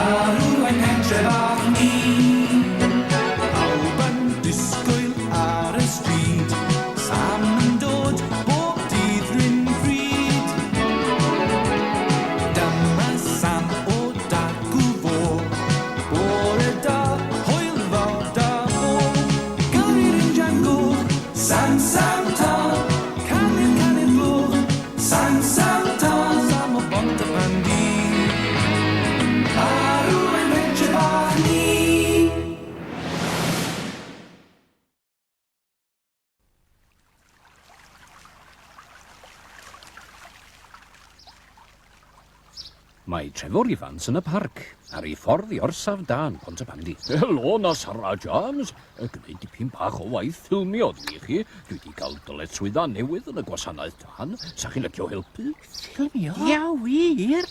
Arw ein pentre bach ni. Pawb yn disgwyl ar y stryd, Sam yn dod bob dydd run pryd. Dyma Sam o dacw fo, bore da, hwyl fawr da bo. Gyrru'r injan goch, Sam, Sam, ta, canu'r canu'r gloch, Sam, Sam, ta, Sam o Bontypandy. Arw ein pentre bach ni. Mae Trefor Ifans yn y parc, ar ei ffordd i orsaf dân Pontypandy. Helo 'na Sara James! Gwneud dipyn bach o waith ffilmio dwi i chi. Dwi 'di cael dyletswydda newydd yn y gwasanaeth tân. Sa chi'n licio helpu? Ffilmio? Ia wir?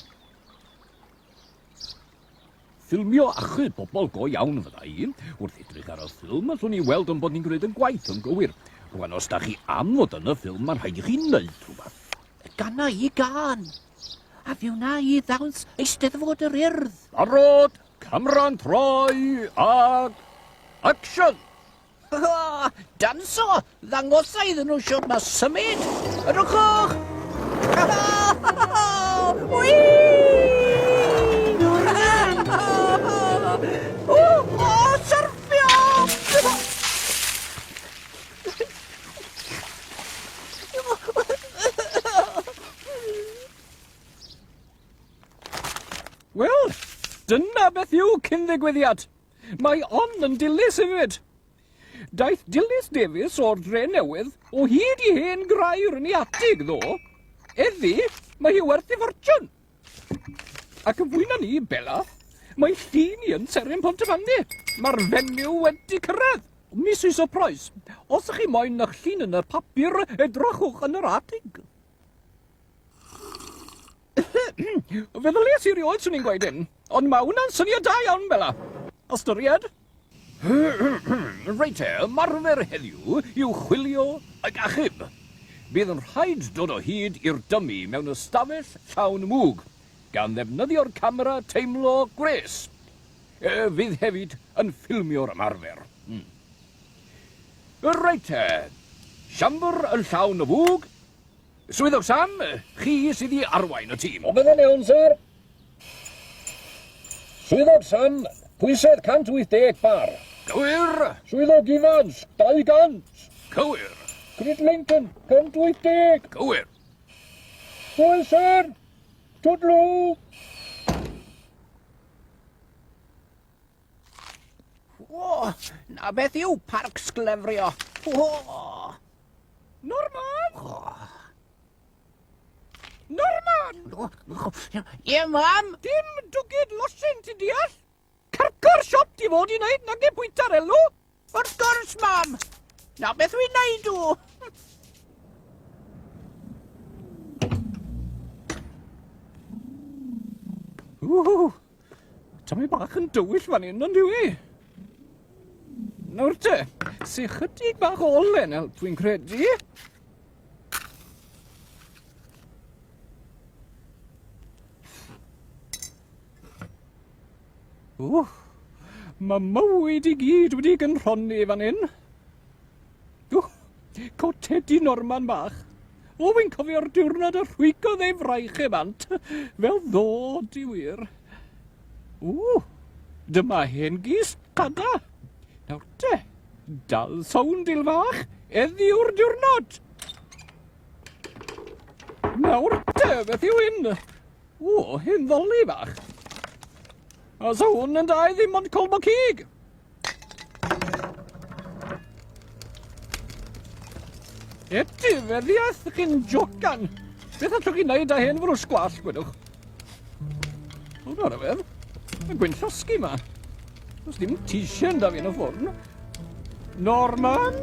Ffilmio achub bobl go iawn fydda i. Wrth edrych ar y ffilm, allwn ni weld yn bod ni'n gwneud yn gwaith yn gywir. Rwan, os da chi am fod yn y ffilm, mae'n rhaid i chi wneud rhywbeth. Gana i gân. A fi wna i ddawns Eisteddfod yr Urdd. Barod, camera'n troi, ag action! Danso! Ddangosa iddyn nhw shwt mae symud! Edrychwch! Whee! O, o, syrffio! Wel, dyna beth yw cyn-ddigwyddiad. Mae on yn dilys hefyd. Daeth Dilys Davies o'r Dre Newydd o hyd i hen grair yn ei atig, ddo. Eddi, mae hi werth ei ffortiwn. Ac yn fwy na ni, Bella, mae llun i yn seren Pontypandy. Mae'r fenyw wedi cyrraedd. Misus y Price, os ych chi moyn eich llun yn y papur, edrychwch yn yr atig. Feddyliais i rioed swn i'n gweud hyn, ond mae hwnna'n syniad da iawn, Bella. Ystyried. Reit te, ymarfer heddiw yw chwilio ac achub. Bydd yn rhaid dod o hyd i'r dymi mewn ystafell llawn mwg, gan ddefnyddio'r camera teimlo gwres. Fydd hefyd yn ffilmio'r ymarfer. Reit te, siambr yn llawn o fwg. Swyddog Sam, chi sydd i arwain y tîm. Popeth yn iawn, syr. Swyddog Sam, pwysedd 180 bar. Cywir! Swyddog Evans, 200. Cywir. Chris Lincoln, 180. Cywir. Hwyl, syr. Toodaloo. O, na beth yw parc sglefrio. O! Norman! O. Norman! Ie, mam? Dim dwgyd losin, ti'n deall? Carco'r siop ti fod i wneud, nag e bwyta'r elw? Wrth gwrs, mam! Na beth wy'n neud o! Ww, Tymed bach yn dywyll fan hyn, ond yw i? Nawr te, sy chydig bach o olen help dwi'n credu. Ww, mae mywyd i gyd wedi gynrhonni fan hyn. Ww, cotedi Norman bach. O, fi'n cofio'r diwrnod y rhwygodd ei fraich e bant, fel ddod i wir. Ww, dyma hen gist tada. Nawr te, dal sownd il fach, eddiw'r diwrnod. Nawr te, beth yw hyn? O, hen ddoli fach. A sa hwn yn da i ddim ond colbo cig. Etifeddiaeth chi'n jocan! Beth allwch chi wneud â hen frwsh gwallt, gwedwch? O, na ryfedd. Mae gwyn llosgi yma. Does dim t-shirt da fi yn y ffwrn. Norman!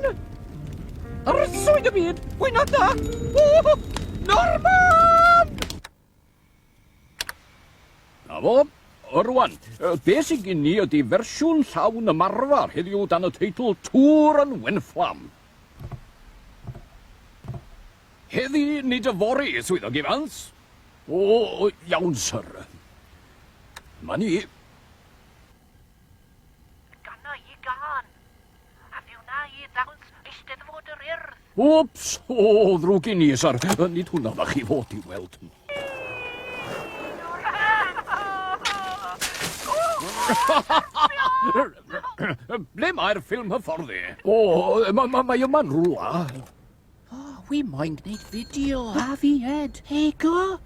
Arswyd y byd! Pwy na da? O! Norman! Na fo. Rwan, be sydd gen ni ydy fersiwn llawn ymarfer heddiw dan y teitl Tŵr yn Wenfflam. Heddi nid yfory, Swyddog Evans. O, iawn, syr. Ma ni. Wps! O, ddrwg i ni, syr. Nid hwnna fach chi fod i weld. Ble mae'r ffilm hyfforddi? O, mae ma, ma yma'n rhywle. O, wi moyn gwneud fideo. A fi Ed. Hei go!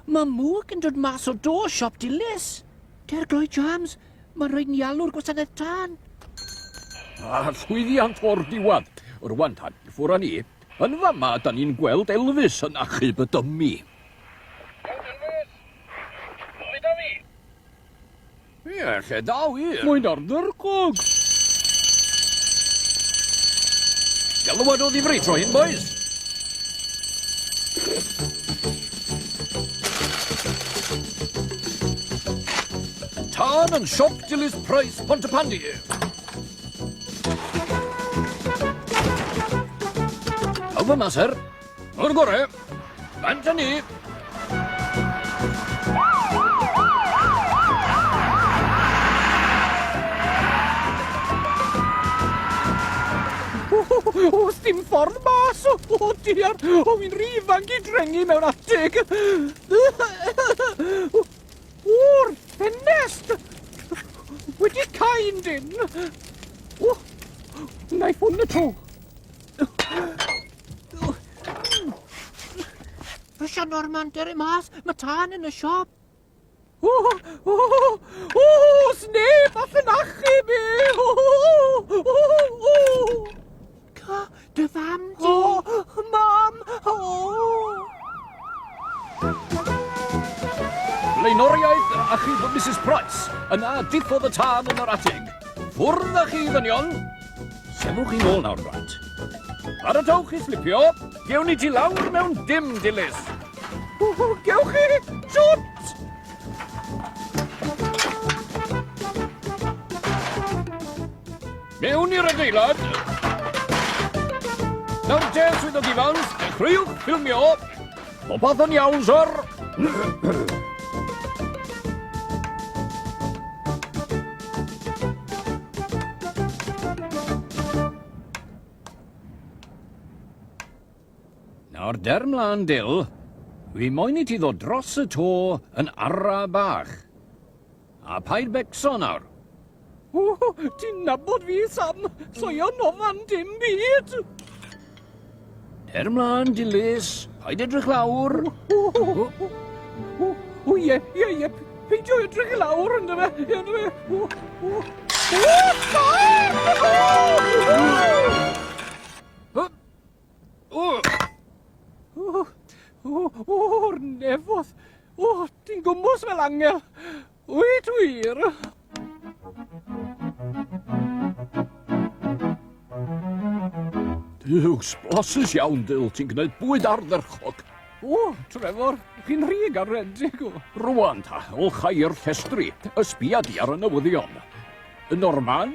Mae mwg yn dod mas o do siop Dilys. Der gloi James, mae'n rhaid ni alw'r gwasanaeth tân. A llwyddiant o'r diwedd. Rwan ta, ffwr â ni. Yn fama, da ni'n gweld Elvis yn achub y dymi. Iawn Elvis! Nôl i fi! Ie, lle da wir. Mae'n ardderchog. Galwad o ddifri tro hyn, boys. Tân yn siop Dilys Price, Pontypandy. Pawb yma, syr. O'r gore. Bant â ni. O, dim ffordd mas! O, o diar! O, fi'n rhy ifanc i drengu mewn atig! O'r ffenest! Wedi cau'n dyn! O, wna i ffwn y tro. Brysia Norman, dere mas, mae tân yn y siop. O, o, o, sneb all yn achub i! O, o, o, o. Co, dy fam di. O, mam, o. Blaenoriaeth achub Mrs Price, yna diffodd y tân yn yr atig. Ffwrdd â chi, ddynion! Sefwch chi nôl nawr, blant. Paratowch i slipio. Gewn ni ti lawr mewn dim, Dilys. O, gewch chi! Shwt! Mewn i'r adeilad. Nawr te, swyddog Ifans, dechreuwch ffilmio. Popeth yn iawn, syr. Nawr der mlaen, Dil. Wi moyn i ti ddod dros y to yn ara bach. A paid becso nawr. O, ti'n nabod fi, Sam. Soio nofan dim byd. Der mlaen, Dilys. Paid edrych lawr. O, o, ie, ie, ie. Peidio edrych lawr, ynddo fe. Ynddo fe. O, o. O, Sam! O! O! O, o, o'r nefodd. O, ti'n gwmws fel angel. Wyt wir? Duw, sblasus iawn, Dyl. Ti'n gwneud bwyd ardderchog. O, Trevor, chi'n rhy garedig. O. Rwan ta, olchai'r llestri, ysbia di ar y newyddion. Norman?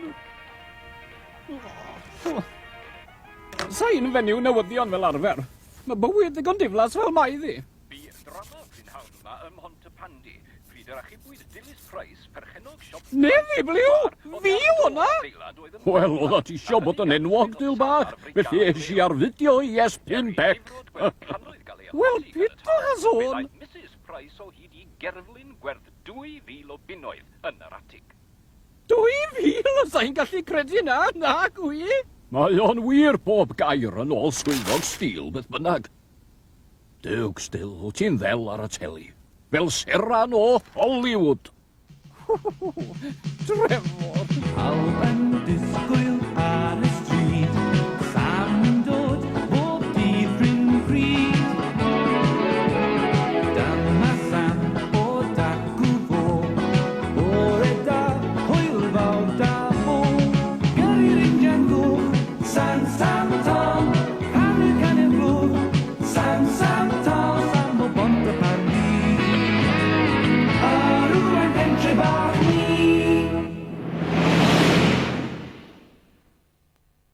Sa i'n fenyw newyddion fel arfer. Mae bywyd ddigon diflas fel mae ddi. Bu drama prynhawn yma ym Mhontypandy, pryd yr achubwyd Dilys Price, perchennog siop... Neddi, bliw! Fi hwnna! Wel, oedda ti isio bod yn enwog, Dyl bach, felly es i ar fideo i S5C. Wel, pidwch â sôn! Mrs Price o hyd i gerflun gwerth 2,000 o bunnoedd yn yr atig. 2,000? Sa i'n gallu credu na, na, gwi! Mae o'n wir bob gair yn ôl swyddog steel, beth bynnag. Duwcs, Dyl, ti'n ddel ar y teli. Fel seran o Hollywood. Trevor! Pawb yn disgwyl.